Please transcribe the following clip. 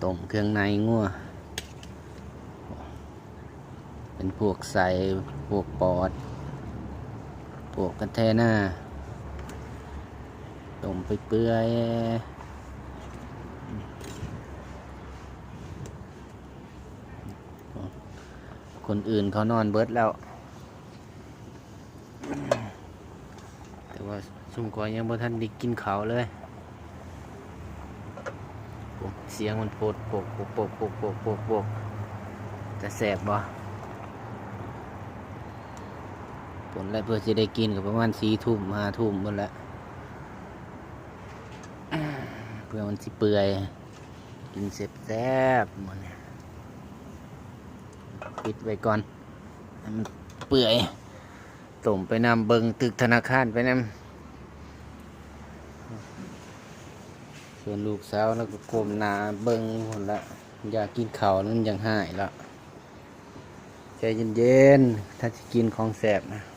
ຕົ້ມເຄື່ອງໃນງົວ ເປັນພວກໄສ້ ພວກປອດ ພວກພັນແທນາ ຕົ້ມໄປເປື່ອຍ. ຄົນອື່ນເຂົານອນເບິດແລ້ວ ແຕ່ວ່າຊຸມຂ້ອຍຍັງບໍ່ທັນໄດ້ກິນເຂົ້າເລີຍ. ໂອ້ ສຽງມັນໂພດໂພກໂພກໂພກໂພກໂພກໂພກ ແຕ່ແຊບບໍ່? ຜົນແລ້ວ ເພື່ອຊິໄດ້ກິນກໍປະມານສີ່ທຸ່ມຫ້າທຸ່ມພຸ້ນແຫຼະ ເພື່ອມັນຊິເປື່ອຍ ກິນແຊບໆ ມື້ນີ້ ປິດໄວ້ກ່ອນ ໃຫ້ມັນເປື່ອຍ. ຕົ້ມໄປນຳ ເບິ່ງຕຶກທະນາຄານໄປນຳ ສ່ວນລູກສາວລາວກໍກົ້ມໜ້າເບິ່ງພຸ້ນລະ ຢາກກິນເຂົ້າ ມັນຢາກຮ້າຍລະ. ໃຈເຢັນໆ ຖ້າຊິກິນຂອງແຊບນະ.